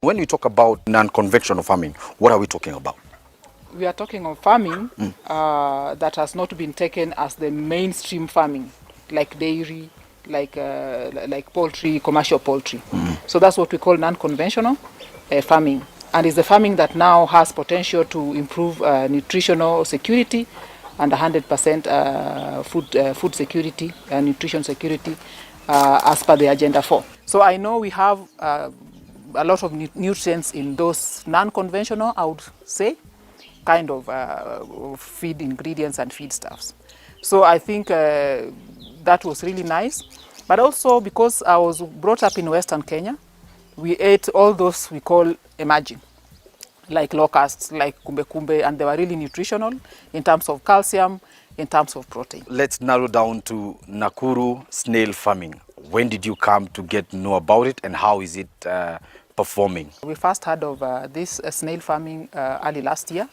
When we talk about non-conventional farming, what are we talking about? We are talking of farming that has not been taken as the mainstream farming, like dairy, like poultry, commercial poultry. So that's what we call non-conventional farming, and it's the farming that now has potential to improve nutritional security and 100% food security and nutrition security as per the Agenda 4. So I know we have a lot of nutrients in those non-conventional, I would say, kind of feed ingredients and feedstuffs. So I think that was really nice. But also because I was brought up in Western Kenya, we ate all those we call emerging, like locusts, like kumbe kumbe, and they were really nutritional in terms of calcium, in terms of protein. Let's narrow down to Nakuru snail farming. When did you come to get to know about it and how is it performing? We first heard of this snail farming early last year,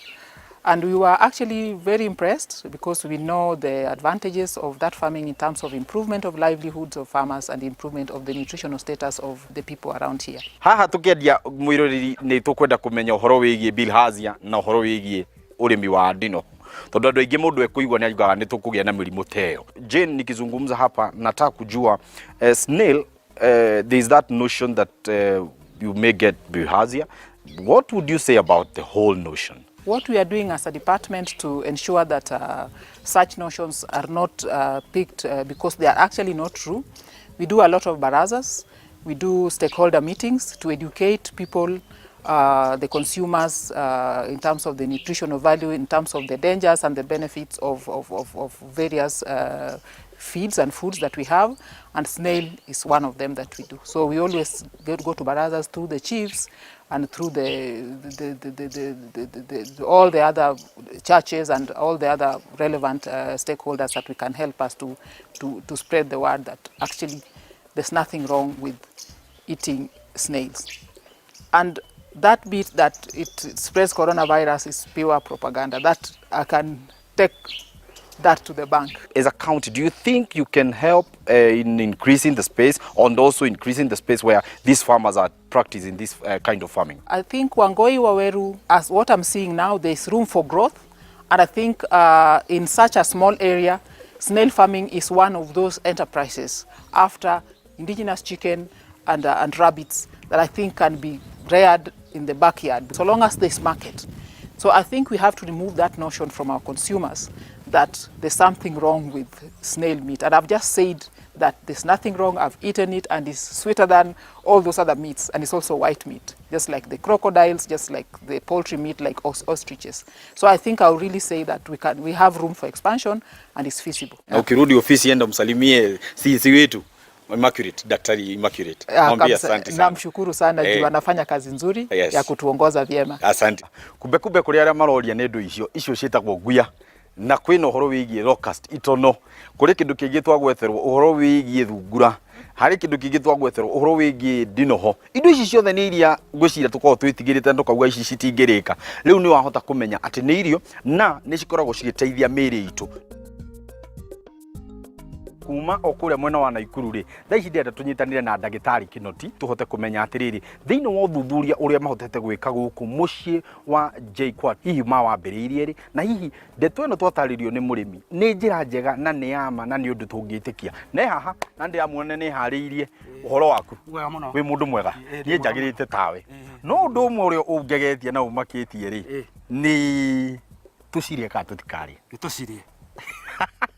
and we were actually very impressed because we know the advantages of that farming in terms of improvement of livelihoods of farmers and improvement of the nutritional status of the people around here. Haha tukiendia mwiroreri nĩ tũkwenda kũmenya ũhoro wĩgiĩ bilharzia na ũhoro wĩgiĩ ũrĩmi wa ndino tondũ andũ aingĩ mũndũ ekũigua nĩ augaga nĩ tũkũgĩa na mĩrimũ ta ĩyo. Jane, nikizungumza hapa nataka kujua snail, there is that notion that you may get bilharzia. What would you say about the whole notion? What we are doing as a department to ensure that such notions are not picked because they are actually not true, we do a lot of barazas, we do stakeholder meetings to educate people, the consumers, in terms of the nutritional value, in terms of the dangers and the benefits of various feeds and foods that we have, and snail is one of them that we do. So we always go to barazas through the chiefs and through the all the other churches and all the other relevant stakeholders that we can help us to spread the word that actually there's nothing wrong with eating snails. And that bit that it spreads coronavirus is pure propaganda. That I can take that to the bank. As a county, do you think you can help in increasing the space and also increasing the space where these farmers are practicing this kind of farming? I think Wangoi Waweru, as what I'm seeing now, there's room for growth. And I think in such a small area, snail farming is one of those enterprises after indigenous chicken and rabbits that I think can be reared in the backyard, so long as there's market. So I think we have to remove that notion from our consumers that there's something wrong with snail meat. And I've just said that there's nothing wrong. I've eaten it and it's sweeter than all those other meats. And it's also white meat, just like the crocodiles, just like the poultry meat, like ostriches. So I think I'll really say that we have room for expansion and it's feasible. Na ukirudi ofisi enda msalimie CC wetu Immaculate, Daktari Immaculate. Ah, Mwambie kabisa. Asante sana. Namshukuru sana juu anafanya kazi nzuri ya kutuongoza vyema. Asante. Kumbe kumbe kuri aria maroria nĩ indo icio icio ciĩtagwo nguya na kwĩna ũhoro wĩgiĩ locust itono kũrĩ kĩndũ kĩngĩ twagweterwo ũhoro wĩgiĩ thungura harĩ kĩndũ kĩngĩ twagweterwo ũhoro wĩgiĩ ndinoho. Indo ici ciothe nĩ iria ngwĩciria tũkoragwo twĩtigĩrĩte na tũkauga ici citingĩrĩka. Rĩu nĩ wahota kũmenya atĩ nĩ irio na nĩ cikoragwo cigĩteithia mĩĩrĩ itũ kuma o kũrĩa mwena wa Naikuru rĩ. Thaa ici ndĩrenda tũnyitanĩre na ndagĩtarĩ Kinoti tũhote kũmenya atĩrĩrĩ, thĩinĩ wa ũthuthuria ũrĩa mahotete gwĩka gũkũ mũciĩ wa JKUAT, hihi mawambĩrĩirie rĩ na hihi ndeto ĩno twatarĩrio nĩ mũrĩmi nĩ njĩra njega na nĩ ya ma na nĩ ũndũ tũngĩtĩkia. Ne haha na ndĩramuona nĩ harĩirie ũhoro waku. Mwega mũno. Wĩ mũndũ mwega. Ĩ, ndĩ Niĩ mwega. Njagĩrĩte tawe, no ũndũ ũmwe ũrĩa ũngegetie na ũmakĩtie rĩ, nĩ tũcirie kana tũtikarĩe? Nĩ tũcirie.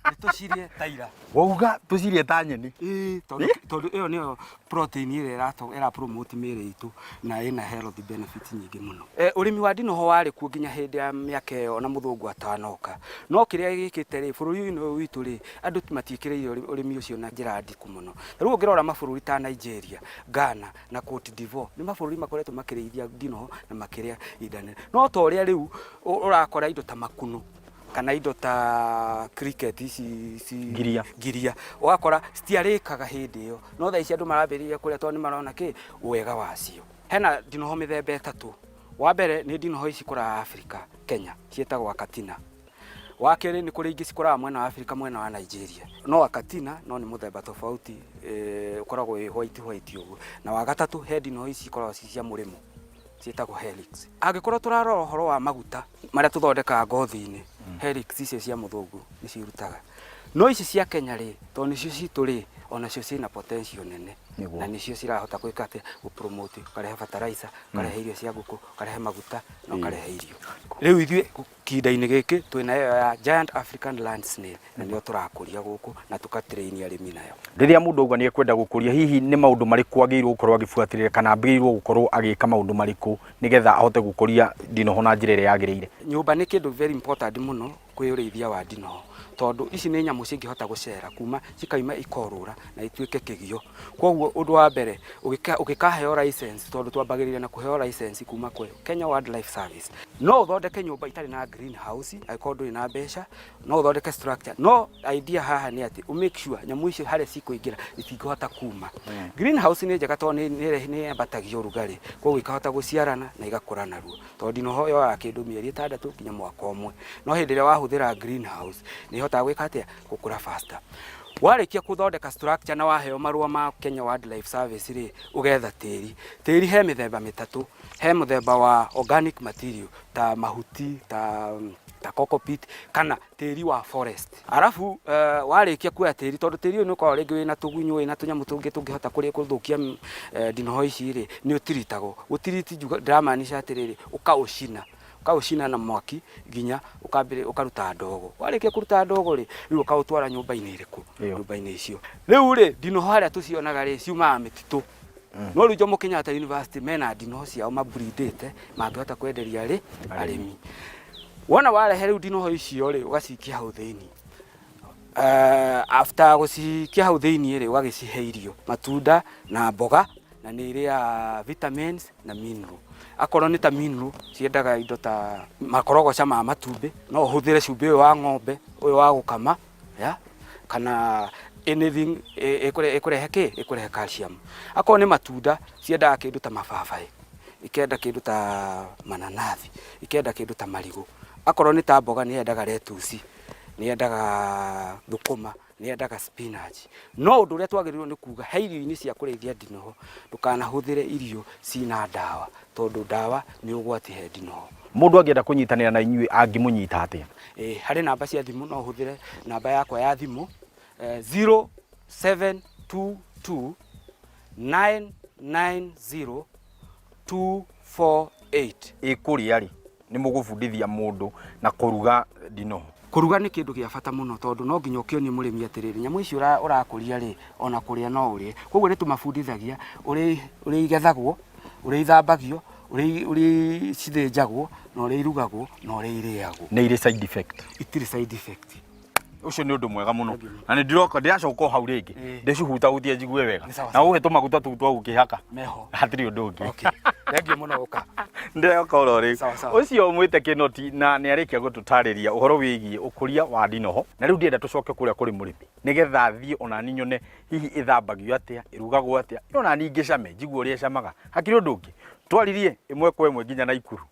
Nĩ tũcirie ta ira. Wauga tũcirie ta nyeni? Ĩĩ, tondũ ĩyo nĩyo protein ĩrĩa ĩra promote mĩĩrĩ itũ na ĩna health benefit nyingĩ mũno. Ũrĩmi wa ndinoho warĩ kuo nginya hĩndĩ ya mĩaka ĩyo na mũthũngũ atanoka. No kĩrĩa gĩkĩte rĩ, bũrũri-inĩ ũyũ witũ rĩ, andũ matiĩkĩrĩire ũrĩmi ũcio na njĩra ndiku mũno. Ta rĩu ũngĩrora mabũrũri ta Nigeria, Ghana na Cote d'Ivoire nĩ mabũrũri makoretwo makĩrĩithia ndinoho na makĩrĩa ihinda inene. No ta ũrĩa rĩu ũrakora indo ta makunũ kana indo ta cricket ici Ngiria. Ngiria ũgakora citiarĩkaga hĩndĩ ĩyo, no thaa ici andũ marambĩrĩria kũrĩa tondũ nĩ marona kĩ wega wacio. Hena ndinoho mĩthemba ĩtatũ. Wa mbere nĩ ndinoho ici ikũraga Afrika, Kenya, ciĩtagwo Achatina. Wa kerĩ nĩ kũrĩ ingĩ cikũraga mwena wa Afrika, mwena wa Nigeria, no Achatina no nĩ mũthemba tofauti, ũkoragwo wĩ white white ũguo. Na wa gatatũ he ndinoho ici ikoragwo ci cia mũrĩmo. Ciĩtagwo helix. Angĩkorwo tũrarora ũhoro wa maguta marĩa tũthondekaga ngothi-inĩ, helix icio cia mũthũngũ nĩ cirutaga. No ici cia Kenya rĩ, tondũ nĩcio citũ rĩ, onacio ciĩna potential nene. Nĩguo. Na nĩcio cirahota gwĩka atĩa? Gũ promote, ũkarehe fertilizer, ũkarehe irio cia ngũkũ, ũkarehe maguta na ũkarehe irio. Rĩu ithuĩ kihinda-inĩ gĩkĩ twĩna ĩyo ya Giant African Land Snail na nĩyo tũrakũria gũkũ na tũka train arĩmi nayo. Rĩrĩa mũndũ auga nĩ ekwenda gũkũria, hihi nĩ maũndũ marĩkũ agĩrĩirwo gũkorwo agĩbuatĩrĩra kana agĩrĩirwo gũkorwo agĩka maũndũ marĩkũ nĩgetha ahote gũkũria ndinoho na njĩra ĩrĩa yagĩrĩire? Nyũmba nĩ kĩndũ very important mũno kwĩ ũrĩithia wa ndinoho tondũ ici nĩ nyamũ cingĩhota gũcera kuma cikauma ikorũra na ituĩke kĩgio. Koguo ũndũ wa mbere ũgĩkaheo license, tondũ twambagĩrĩria na kũheo license kuma kwĩ Kenya Wildlife Service. No ũthondeke nyũmba itarĩ na greenhouse angĩkorwo ndũrĩ na mbeca, no ũthondeke structure. No idea haha nĩ atĩ ũ make sure nyamũ icio harĩa cikũingĩra itingĩhota kuma. Greenhouse nĩ njega tondũ nĩ yambatagia ũrugarĩ, koguo ikahota gũciarana na igakũra narua. Tondũ ndinoho yoyaga kĩndũ mĩeri 6 nginya mwaka ũmwe. No hĩndĩ ĩrĩa wahũthĩra greenhouse nĩ ĩhotaga gwĩka atĩa? Gũkũra faster. Warĩkia gũthondeka structure na waheo marũa ma Kenya Wildlife Service rĩ, ũgetha tĩri. Tĩri he mĩthemba mĩtatũ. He mũthemba wa organic material ta mahuti, ta cocopeat kana tĩri wa forest. Arabu warĩkia kuoya tĩri, tondũ tĩri ũyũ nĩ ũkoragwo rĩngĩ wĩna tũgunyũ, wĩna tũnyamũ tũngĩ tũngĩhota kũrĩa gũthũkia ndinoho ici rĩ, nĩ ũtiritagwo. Gũtiriti ndĩramaanisha atĩrĩrĩ, ũkaũcina. Ũkaũcina na mwaki nginya ũkaruta ndogo. Warĩkia kũruta ndogo rĩ, rĩu ũkaũtwara nyũmba-inĩ ĩrĩkũ? Nyũmba-inĩ icio. Rĩu rĩ, ndinoho harĩa tũcionaga rĩ, ciumaga mĩtitũ. No rĩu Jomo Kenyatta University mena ndinoho ciao mabreedĩte mangĩhota kwenderia rĩ arĩmi. Wona warehe rĩu ndinoho icio rĩ, ũgacikia hau thĩinĩ. After gũcikia hau thĩinĩ rĩ, ũgagĩcihe irio, matunda na mboga, na nĩ irĩaga vitamins na mineral. Akorwo nĩ ta mineral, ciendaga indo ta makorogoca ma matumbĩ, no ũhũthĩre cumbĩ ũyũ wa ng'ombe, ũyũ wa gũkama, ya kana anything ĩkũrehe kĩ? Ĩkũrehe calcium. Akorwo nĩ matunda, ciendaga kĩndũ ta mababaĩ, ikenda kĩndũ ta mananathi, ikenda kĩndũ ta marigũ. Akorwo nĩ ta mboga nĩ yendaga lettuce, nĩ yendaga thũkũma, nĩ yendaga spinach. No ũndũ ũrĩa twagĩrĩirwo nĩ kuga he irio-inĩ cia kũrĩithia ndinoho, ndũkanahũthĩre irio cina ndawa, tondũ ndawa nĩ ũgwati he ndinoho. Mũndũ angĩenda kũnyitanĩra na inyuĩ angĩmũnyita atĩa? Harĩ namba cia thimũ, no ũhũthĩre namba yakwa ya thimũ 0722 990 248. Ĩkũrĩa rĩ, nĩ mũgũbundithia mũndũ na kũruga ndinoho? Kũruga nĩ kĩndũ gĩa bata mũno, tondũ no nginya ũkĩonie mũrĩmi atĩrĩrĩ, nyamũ ici ũrakũria rĩ, ona kũrĩa no ũrĩe. Koguo nĩ tũmabundithagia ũrĩa igethagwo, ũrĩa ithambagio, ũrĩa cithĩnjagwo, na ũrĩa irugagwo, na ũrĩa irĩagwo. Nĩ irĩ side effect? Itirĩ side effect. Ũcio nĩ ũndũ mwega mũno. Na nĩ ndiroka ndĩracoka o hau rĩngĩ. Ndĩcihutahutie njigue wega. Na ũhe tũmaguta tũu twa gũkĩhaka. Meho. Hatirĩ ũndũ ũngĩ. Okay. Thengiũ mũno gũka. Ndĩroka oro rĩu. Sawa, sawa. Ũcio mwĩte Kĩnoti na nĩ arĩkia gũtũtarĩria ũhoro wĩgiĩ ũkũria wa ndinoho. Na rĩu ndĩrenda tũcoke kũrĩa kũrĩ mũrĩmi nĩgetha thiĩ ona niĩ nyone hihi ĩthambagio atĩa, ĩrugagwo atĩa, ona niĩ ngĩcame njigue ũrĩa ĩcamaga. Hakĩrĩ ũndũ ũngĩ. Twaririe ĩmwe kwa ĩmwe nginya Naikuru.